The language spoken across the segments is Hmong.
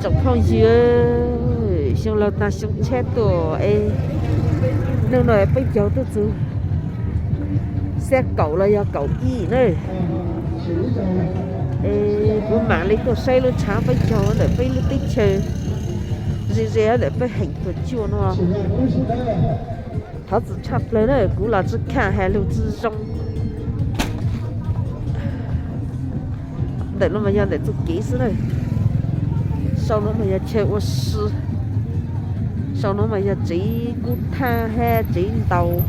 Tsoom phooj ywg, xyoo laug tag xyoo tshiab tuaj es hnub no peb caug tuaj txug xiab kaum los yog kaum ib na. Es kuv mam li tuaj saib lub tshav peb caug ntawm peb lub teb chaws ze ze ntawm peb heev tuaj cuaj no. Thov txim tshaj plaws na, kuv los tsi kham has lug tsi zoo. Ntawm no mas yog ntawm txuj kev xwb na. Sau no mas yog chaw ua si. Sau no mas yog tsev kub thaj hab tsev ntaus,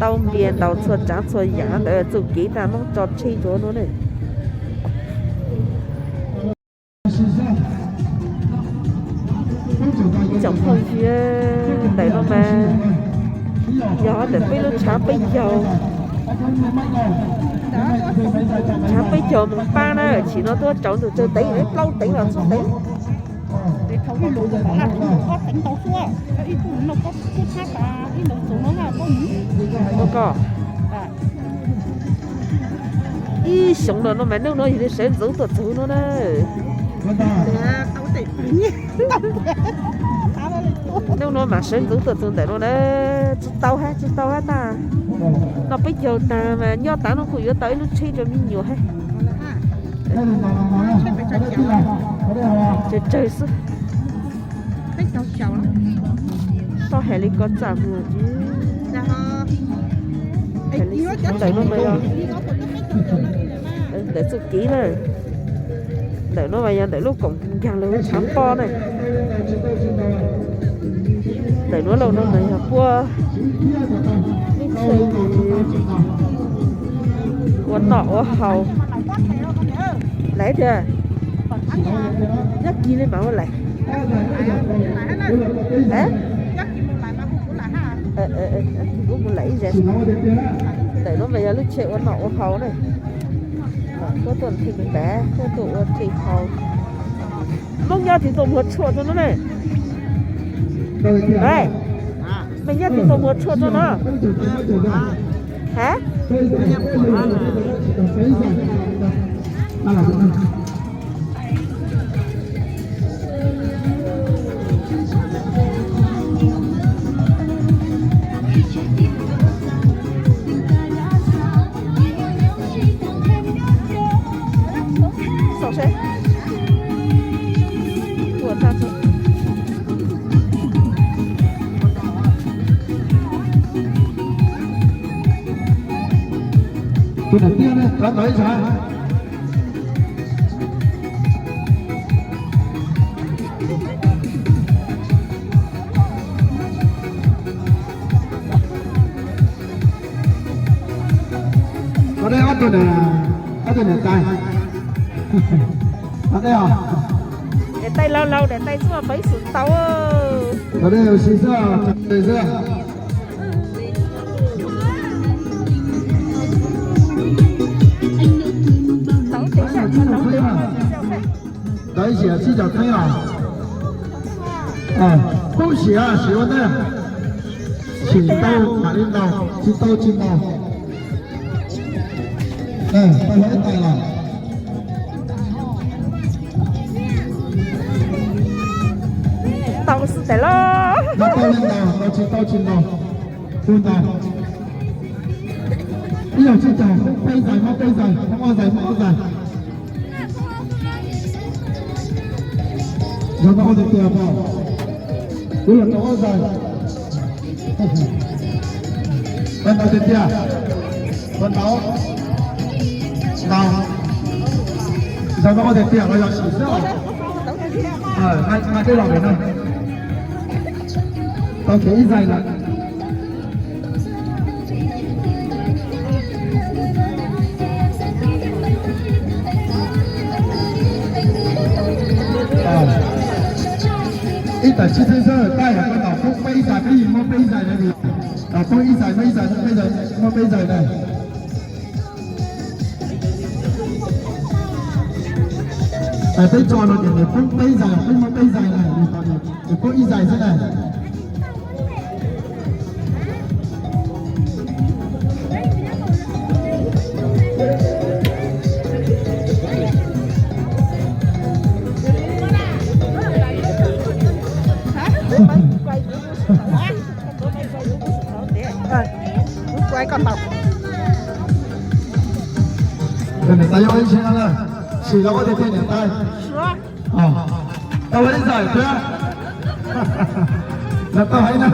tau npias ntaus txhua tsaav txhua yaam ntawd, txuj kev tag Moob tso tseg rua no ne. Ib tsoom phooj ywg, ntawm no mas yog ntawm peb lub tshav peb caug, tshav peb caug moos pab na, tsim no tuaj tsaus ntug tsawg teev, plaub teev los tsib teev. Ua ko, ib xyoos no no mas hnub no yog li sawv ntxuv tuaj txug no na. Hnub no mas sawv ntxuv tuaj txug ntawm no na. Tsi tau hab, tsi tau hab tag. Noj peb caug tag mas nyob tav no kuj yuav tau ib lub tsheb rua me nyuam hab. Tsawg tsawg xwb. Tau has li ko txaj muag. Ntawm no mas yog, ntawm txuj kev na. Ntawm no mas yog ntawm lub koom nkaag lug tshav pob na. Ntawm nuav lauj no mas yog puab ua noj ua haus. Laiv tiag, nyob kis le mas ua laiv. Kuv mus laiv ib zag. Ntawm no mas yog lub tsheb ua noj ua haus na. Puab tuaj theej ntav, puab tuaj ua theej haus. Moob nyob twg tuaj muag tshuaj rua no na? Mej nyob twg tuaj muag tshuaj rua no? Ha? Xauj seb. Ua tag tso. Tus daim tiab ne, rov tau ib zag. Rov deb ob tug, ob tug niam tais. Rov deb os. Daim tais laug laug, daim tais xwb mas pab ib xwm tau. Rov deb ua si xwb, xwb. Ntawd ib xyam tsib caug txheeb os. Poob siav siav ua ntej, sim tau mam li ntaus, tsis tau tsis ntaus. Tau lawm ib tais los. Tau xwb tais los. Tau li ntaus, tau tsis tau tsis ntaus. Tus ntaus. Ib yam tsib caug, peb zais, muab peb zais, muab ob zais, muab ob zais. Zaum no ua tiag tiag pom, kuv yog rau ob zais. Koj ntaus tiag tiag, koj ntaus, ntaus. Zaum no ua tiag tiag los yog sim xwb os. Nqa dej los pem no. Tau kev ib zais lawm. Ib tais tsib txheeb xwb, tais yog koj ntaus poob peb zais, peb yeej muab peb zais na. Poob ib zais, muab ib zais, muab peb zais, muab peb zais na. Peb tso no ces nws poob peb zais, peb muab peb zais na, nws poob ib zais xwb na. Niam tais yog ib txhia na, sim los ua tiag tiag niam tais. Tau ib zais thiab. Los tau hais na.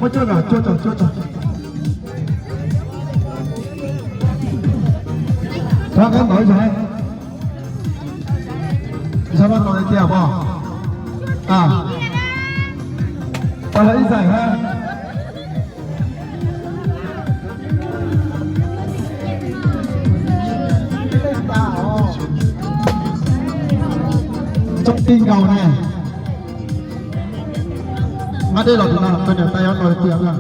Muab cuab kom cuab tso cuab tso. Rov qab ntawd zog. Zog no no tiag pom. Tau hais ib zais hab. Tsob ti nkaus ne. Nqa dej los tus no, tus niam tais yuav no tiag na.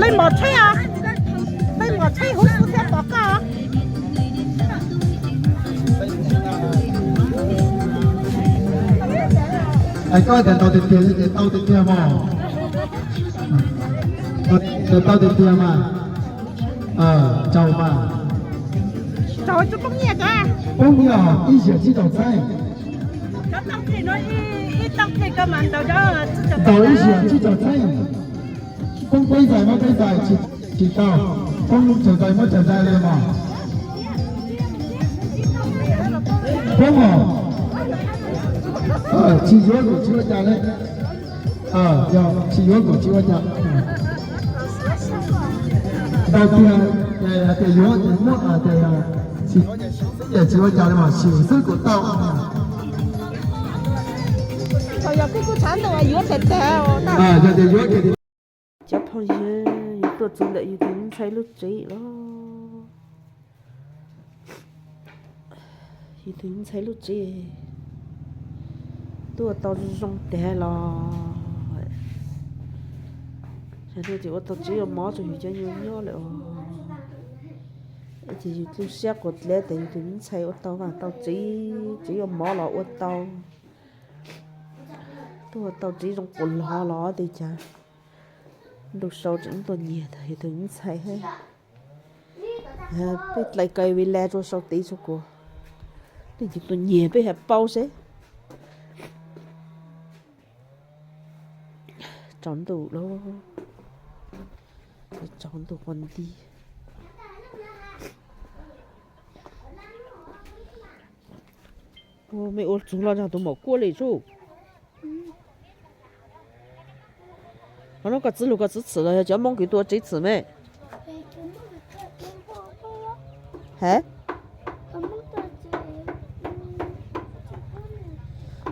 Leej mom tshaib os, leej mom tshaib huv xwb thiab pom koj. Es koj tias tau tiag tiag li ces tau tiag tiag mas. Tias tau tiag tiag mas. Tsaug mas. Tsaug tsis poob nyiaj, poob nyiaj ib xyoo tsib caug txheeb. Ntaus ib xyoo tsib caug txheeb. Poob peb zais mas peb zais tsis tau, poob tsawg zais mas tsawg zais li mas. Poob os. Tsis yuav kuj tsis ua cas li. Yog tsis yuav kuj tsis ua cas. Ntaus tiag, hais tias yuav ces muab, hais tias tsis yuav ces tsis ua cas li mas, sim xwb kuj tau. Yog tias yuav ces cov phooj ywg, yus tuaj txog ntawm yus tus ntxhais lub tsev los. Yus tus ntxhais lub tsev tuaj tau zoo tiag los. Ces ua tau tsev ua mov rau yus cov nyuag nyob lawm os. Ces yus tu siab quas dleb tias yus tus ntxhais ua tau vaj tau tsev, tsev ua mov los ua tau. Tuaj ua tau tsev zoo quas log los tiag cas. Ntuj sau tseem tuaj nyiag tag yus tus ntxhais. Peb dlai kaw vi la rua sau tiv rua kuas leej twg tuaj nyiag peb has paub seb. Tsaus ntuj lawm, tsaus ntuj quas nti. Mej ua txug los yog tus maum kuaj li tsuj. Qhov no koj txiv lug koj txiv txhwm los yog cov Moob kws tuaj ua tsev txhwm me? Has?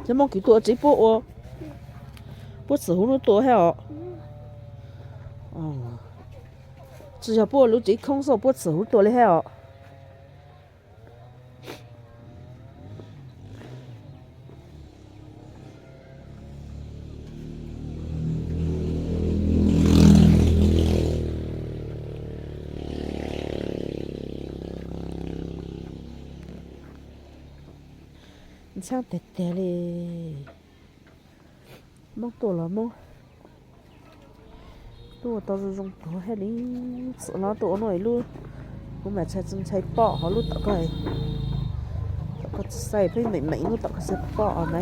Cov Moob kws tuaj ua tsev puab ua, puab txhwm huv nuav tuaj hab os. Tsi yog puab ua lub tsev khoob xwb puab txhwm huv tuaj li hab os. Ntxhab tag tag li. Moob tuaj los Moob tuaj ua tau zoo zoo tuag hab li. Txhwm los tuaj ua nuav lub, kuv mam txhais tsi ntshai pom hov lub tom koj, tom koj txhais peb meem meem lub tom koj txhais pom na.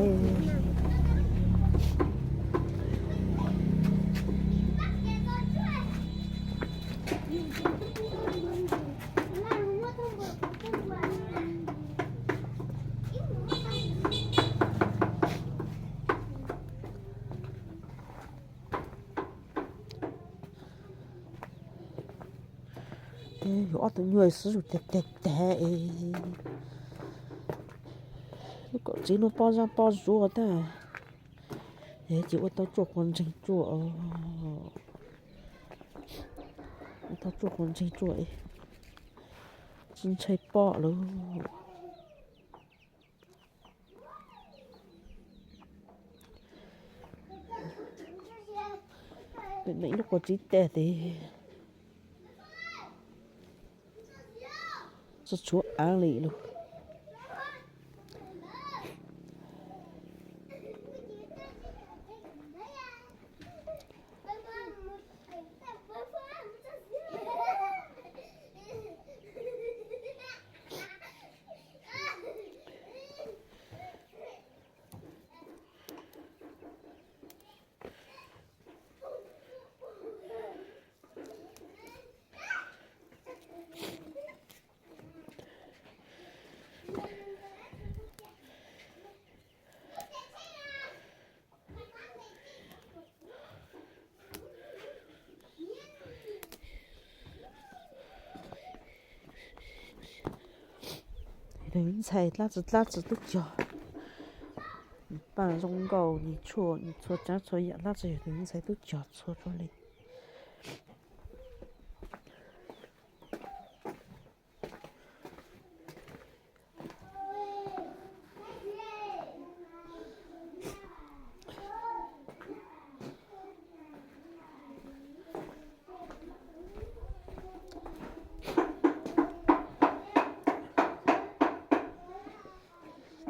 Yus ob tug nyuag xwb zus tag tag tag es lub kaum tsev nuav pob zeb pob zuav tag, ces ua tau tsuaj quas ntseeg tsuaj, ua tau tsuaj quas ntseeg tsuaj, tsi ntshai pom lawm. Meem meem lub quas tsev tag tes tsi tshuav aav li lawm. Tus ntxhais dab tsi dab tsi tub cog, nws paj zoo nkauj, nws tshua nws txhua tsav txhua yam dab tsi yog tus ntxhais tub cog txhua txhua li.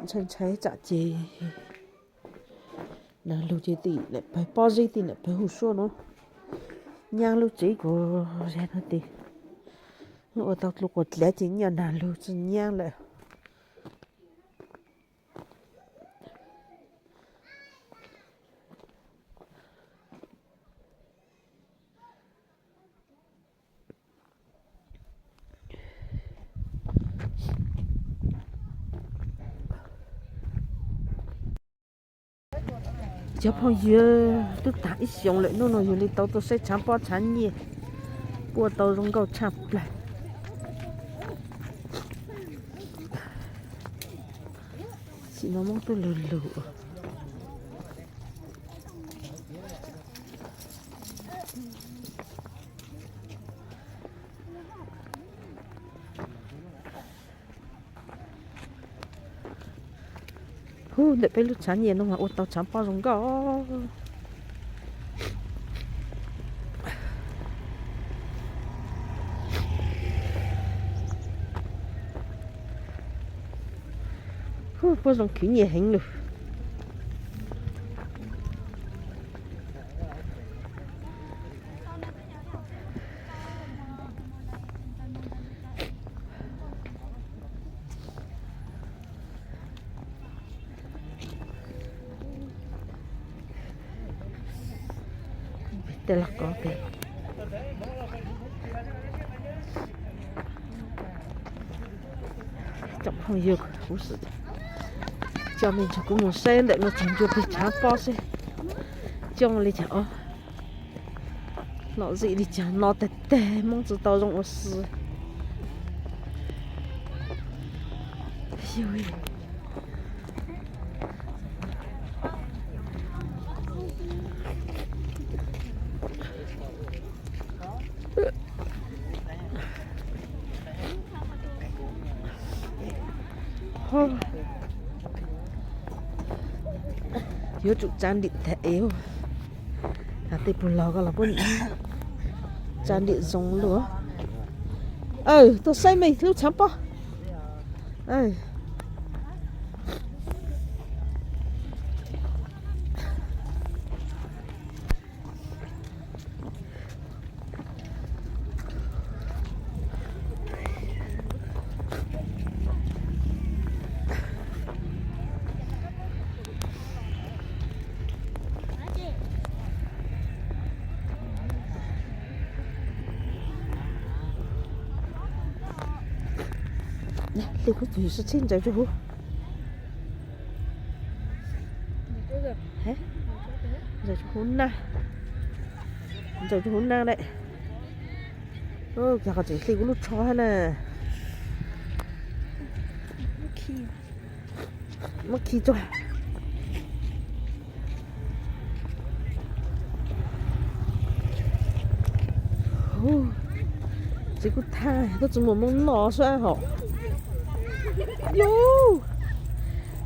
Ntshai ntshai tsam ces nag lug ces tim niam pawg pob zeb tim niam pawg hu suab no nyab lub tsev kuv zag no ces ua tau dlu quas dlav ces nyaj nag lug tsi nyab lawm. Cov phooj ywg, twb tag ib xyoos lawm, hnub no yug li tau tuaj saib tshav pob tshav nyiaj, kuj tau zoo nkauj tshaj plaws. Sim no Hmoob twb lug lug. Hu, ntawm peb lub tshav nyiaj no mas ua tau tshav pob zoo nkauj. Hu, puab zoo khwv nyiaj heev lug. Tej laj kov tes, tsoom phooj ywg, kuv coj mej nrug kuv moog saib ntawm no txug ncua peg tshav pob seb coj li caag os. Lom zem li caag no tag tag Hmoob tsi tau zoo ua si. Yuav tsum tsa nrim tag es, has tej puag laug ko los puab tsa nrim zoo lug. Tuaj saib mej lub tshav pob. Hli kuv tug yug sib txhib ntsaws rua huv, ntsaws rua huv nag, ntsaws rua huv nag lawm. Cov qhov tseem hli kuv lub tsho hab na. Muab khi tso. Txiv kuj thaj, tuaj tsi muaj Moob noj sab hom. Yus,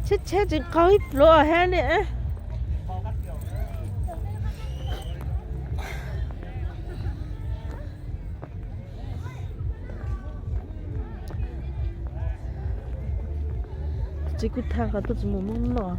tsheb tsheb tsis qaug ib pluag hab ne. Txiv kuj thaj qhov tuaj tsi muaj Moob noj.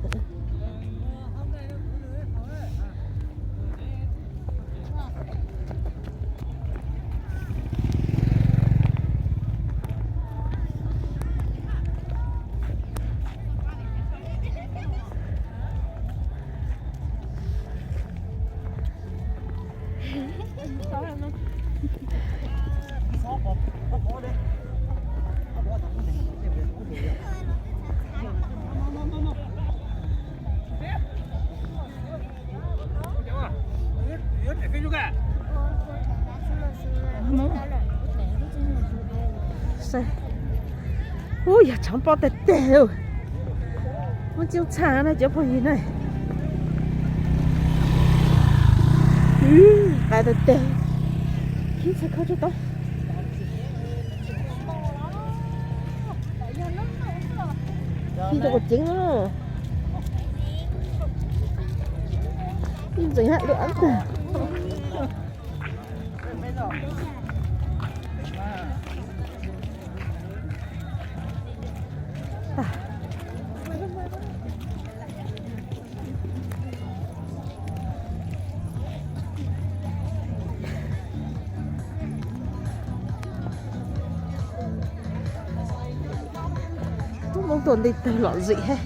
Saib, Ub, yog tshav pob tag tag, muaj tsis txhaj na cov phooj ywg na. Qab tag tag, khib txhaj kho tso tau. Khib rau kuv ceev, ib ntxeev hab lub ab tag. Tub Hmoob tuaj nti tawg lom zem hab.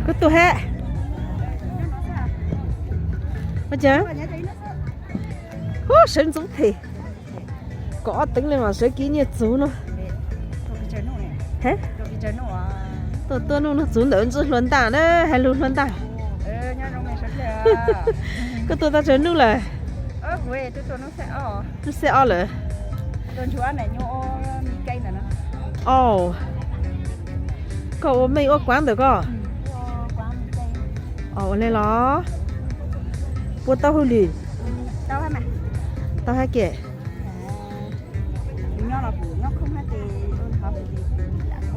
Koj tuaj hab? Ua cas? Ub, sawv ntxov them. Kom ob teev li mas sawv kev nyiaj txug no. Tuaj tuaj nuj nuj txug ntawm ntsuj hlua ntaj na, hais lug hlua ntaj. Koj tuaj tau tsawg nub lawm? Nub xya ob lawm. Au, koj ua meej ua kuav ntawm koj? Au, ua le los? Puas tau hauj lwm? Tau hab ke.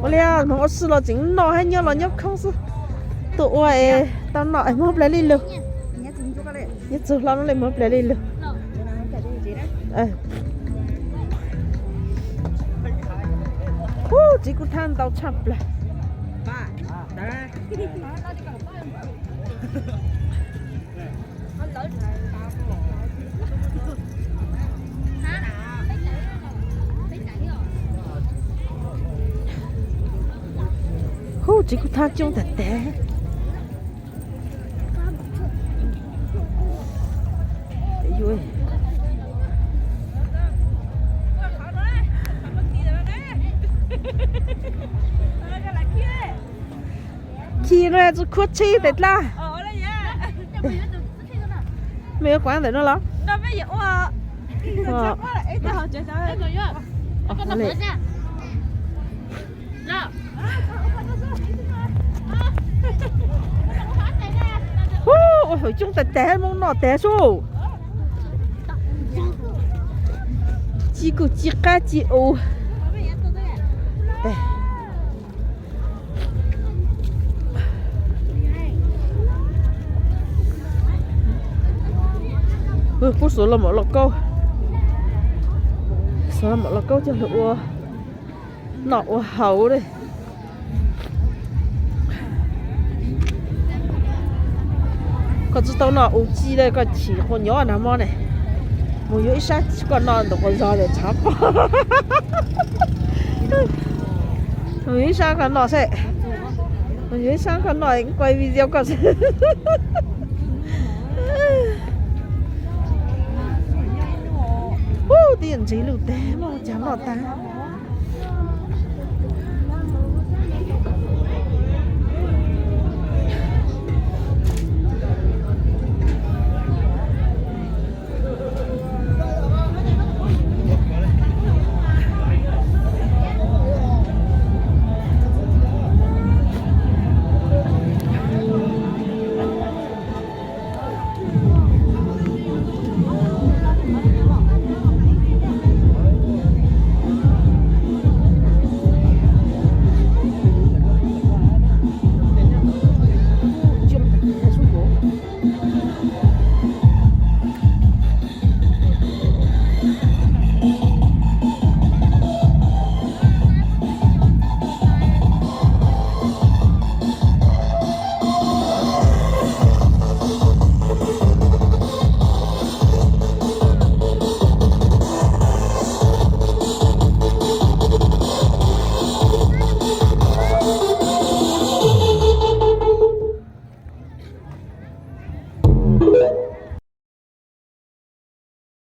Ua li, moog ua si los tseem noj hab, nyob los nyob khoob xwb. Tuaj ua es tau noj es muab plawg li lug. Nyob txug hlo no le muab plawg li lug. Ub, txiv kuj thab ntau tshaj plawg. Ub, txiv kuj thab coob tag tag. Khi no tsi khuab tsheb tes dlab. Mej yuav kuav ntawm no los? Ub, ua hauv coob tag tag, Moob noj tag sub. Ci kuj ci qab ci u. Kuj xuav los mam los kaub, xuav los mam los kaub coj lug ua noj ua haus li. Koj tsi tau noj u ci le, koj chim quas nyob nag hmo ne. Mus yuav ib sab koj noj ntawm quas zog lawm tshav pob. Mus yuav ib sab koj noj seb. Mus yuav ib sab koj noj, kuaj video koj seb. Ub, twb yog ntseeg luj tag, muaj cas noj tag.